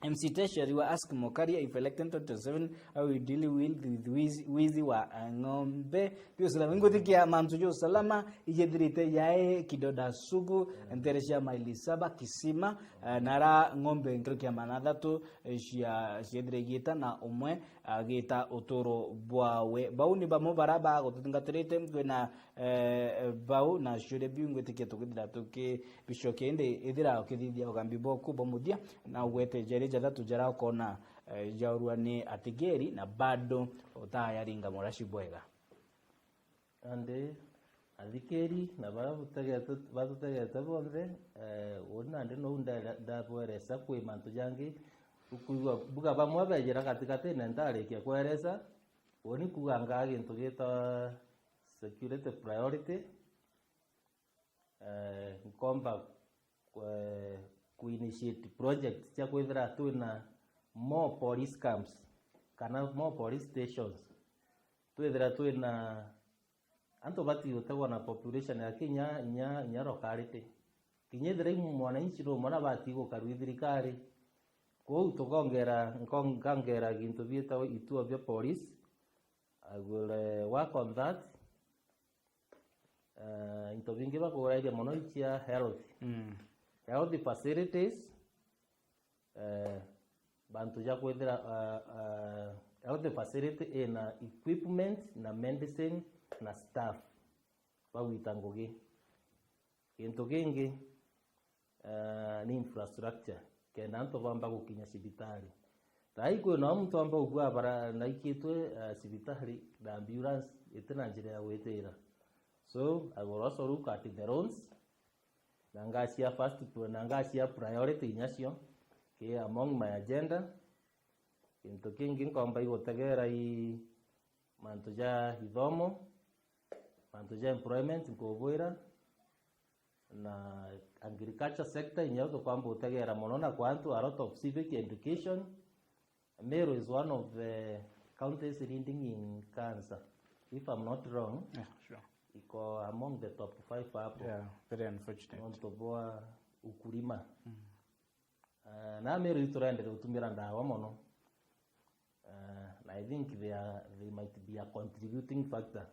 M C Tesh ariwa ask Mokaria, if elected twenty twenty-seven, how we deal with, with wizi, wizi wa, uh, ng'ombe. Pia usalama, ngwitikia mantu ja usalama, ijethirite yae kidoda sugu, Mm. ntere cia Maili Saba, Kisima, eh, nara ng'ombe nkirukia magana athatu, eh, cia, ciethire igita na umwe agita uturo bwawe. Bau ni bamwe bara bagutungatirite, kwina, eh, bau na ciuria biu ngwitikia tukithira tukibicokia, indi ithira ukithithia ugambi bwaku bwa muthia na ugwete jeri jathatu jara ukona, eh, jaurua ni atigeri na bado utayaringa muraci bwega. Nandi athikiri na baria butegete, batutegete bonthe, eh, uni nandi nou ndere-, ndabweresa kwi mantu jangi. Ukwigua buga bamwe bejira gatigati na ntarikia kweresa, uni kuga ngaa gintu gitwa security priority, eh, nkomba kwe-, ku initiate project cia kwithira twina more police camps kana more police stations. Twithira twina antu bati gutegwa na population ya kinya inya, inya locality. Kinya ithira i mwananchi no mwana bati gukarua i thirikari. Kwou tukongera, nkon-, nkongera gintu bietagwa ituo bia police. I will, eh, work on that. Eh, into bingi bakuguraithia mono icia health. Mm. Health facilities, eh, bantu ja kwithira, eh, eh, health facility ina equipment na medicine na staff bagwita ngugi. Gintu kingi, eh, ni infrastructure, kenda antu bamba gukinya cibitari. Thaa ii kwina o muntu amba gukua bara naikitwe, eh, cibitari na ambulance itina njira ya gwitira. So, I will also look at the roads, na ngacia first pri-, na ngacia priority inyacio ki among my agenda. Gintu kingi nkomba igutegera i mantu ja ithomo, mantu ja employment nkubwira, na agriculture sector inya tukwamba utegera mono, na kwa antu a lot of civic education. Meru is one of the counties leading in cancer, if I'm not wrong. Yeah, sure. Iko among the top five hapo. Yeah, very unfortunate. Nontu bwa ukulima. Mm. Uh, na Meru iturendere gutumira ndawa mono. Uh, na I think they are, they might be a contributing factor.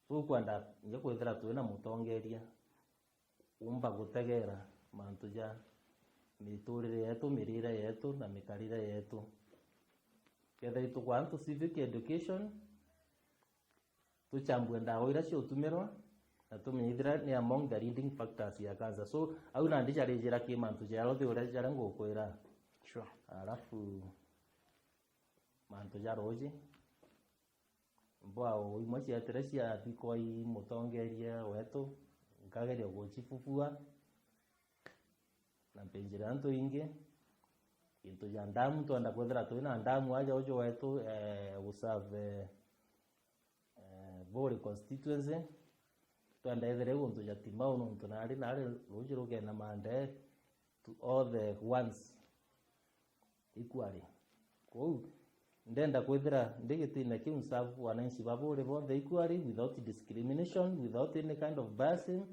So kwenda nje kwithira twina mutongeria umba gutegera mantu ja miturire yetu, mirire yetu na mikarire yetu. Kethira itukwa antu civic education, tuchambue ndawa iria ciutumirwa na tumenye ithira ni among the leading factors ya cancer. So au nandi jarijira ki mantu ja health uria jaria ngukwira. Sure. Alafu mantu ja ruji, mbwao imwe cietire ciathi kwa i mutongeria wetu, nkageria gucifufua na mpinjira antu ingi. Gintu ja ndamu, twenda kwithira twina ndamu aja uju wetu, eh, guserve, eh, Buri constituency. Twenda ethire guntu ja Timau, nontu nari, nari ruji rugenda mande to all the ones equally. Kwou ndenda kwithira ndi gitine kiu nserve wananchi ba Buri bonthe equally, without discrimination, without any kind of biasing,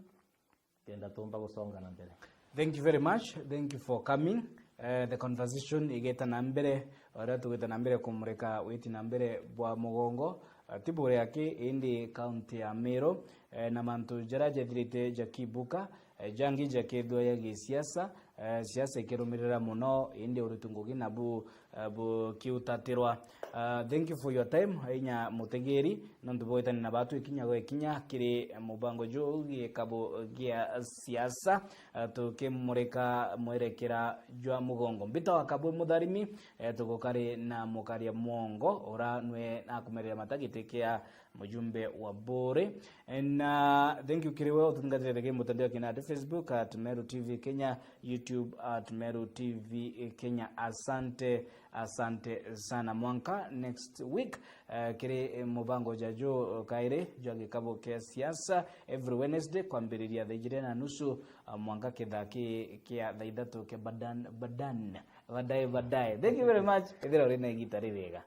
kenda tumba gusonga na mbere. Thank you very much. Thank you for coming. Uh, the conversation igeta na mbere, uria tugeta na mbere kumurika witi na mbere bwa mugongo, uh, ti Buri aki, indi county ya Meru, uh, na mantu jaria jethirite jakibuka, uh, jangi jakethwa ya gisiasa, uh, siasa ikirumirira muno, indi uritu ngugi nabu, uh, bukiutatirwa. Uh, thank you for your time, inya mutegeri, nontu bwitani na batu ikinya gwa ikinya kiri mubango juu gikabu gia siasa, uh, tukimurika mwerekera jwa mugongo. Mbita wa Kabwe Mutharimi, eh, tugukari na Mukaria Mwongo, ura nwe nakumerera mata giti kia mujumbe wa Buri. Na thank you kiri we utungatire ki mutandao kina at Facebook at Meru T V Kenya, YouTube at Meru T V Kenya. Asante, asante sana. Mwanka next week, eh, kiri, eh, mubango jaju kairi jwa gikabu kia siasa every Wednesday kwambiriria thaa ijiri na nusu, ah, mwanka kithaa ki-, kia thaa ithatu kia badan, badan, baadaye, baadaye. Thank you very much. Ithira uri na igita ririega.